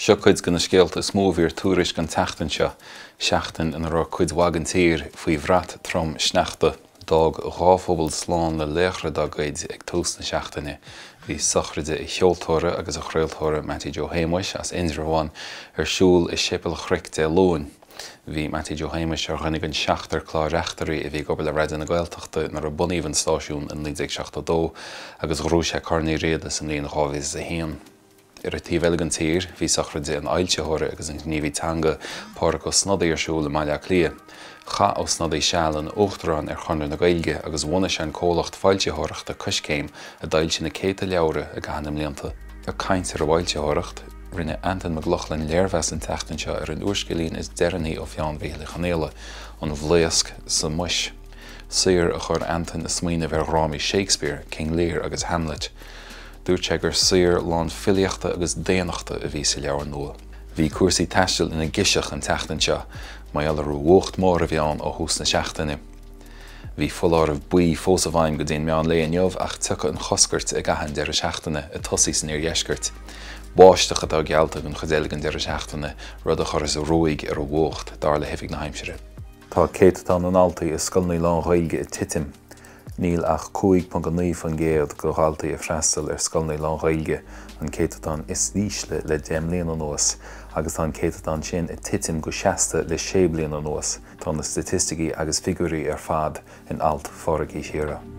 Seo cuid de na scéalta is mó a bhí ar Tuairisc an tseachtain seo, seachtain ina raibh cuid mhaith den tír faoi bhrat trom sneachta. D'fhág 2 phobal slán le laochra dá gcuid ag tús na seachtaine. Bhí sochraide an cheoltóra agus an chraoltóra Mattie Joe Shéamuis as Indreabhán ar siúl i Séipéal an Chnoic Dé Luain. Bhí Mattie Joe Shéamuis ar dhuine den seachtar clár-reachtairí a bhí ag obair le Raidió na Gaeltachta nuair a bunaíodh an stáisiún in 1972 agus ghnóthaigh sé Corn Uí Riada sa mbliain 2001. Ar an taobh eile den tír, bhí sochraide an fhoilsitheora agus an ghníomhaí teanga Pádraig Ó Snodaigh ar siúl i mBaile Átha Cliath. Chaith Ó Snodaigh seal ina uachtarán ar Chonradh na Gaeilge agus bhunaigh sé an comhlacht foilsitheoireachta Coiscéim a d'fhoilsigh na céadta leabhra i gcaitheamh na mblianta. Ag caint ar an bhfoilsitheoireacht, rinne Antain Mac Lochlainn léirmheas an tseachtain seo ar an úrscéilín is deireanaí ó pheann Mhíchíl Uí Chonaola, An Bhlaosc sa mBois. Saothar a chuir Antain ag smaoineamh ar dhrámaí Shakespeare, King Lear agus Hamlet. Dúirt sé gur saothar lán filíochta agus daonnachta a bhí sa leabhar nua. Bhí cúrsaí taistil ina gciseach an tseachtain seo, mar gheall ar an bhfuacht mór a bhí ann ó thús na seachtaine. Bhí foláireamh buí fós i bhfeidhm go dtí an meán lae inniu ach tiocfaidh an choscairt i gcaitheamh an deireadh seachtaine, ag tosaí san iardheisceart. Báisteach atá geallta don chuid eile den deireadh seachtaine, rud a chuirfeas ruaig ar an bhfuacht, dar le hOifig na hAimsire. Tá céatadán na ndaltaí i scoileanna lán-Ghaeilge ag titim. Níl ach 5.9% de dhaltaí ag freastal ar scoileanna lán-Ghaeilge, an céatadán is ísle le 10 mbliana anuas, agus tá an céatadán sin ag titim go seasta le sé bliana anuas. Tá na staitisticí agus figiúirí ar fad in alt Phádraig Uí Chiardha.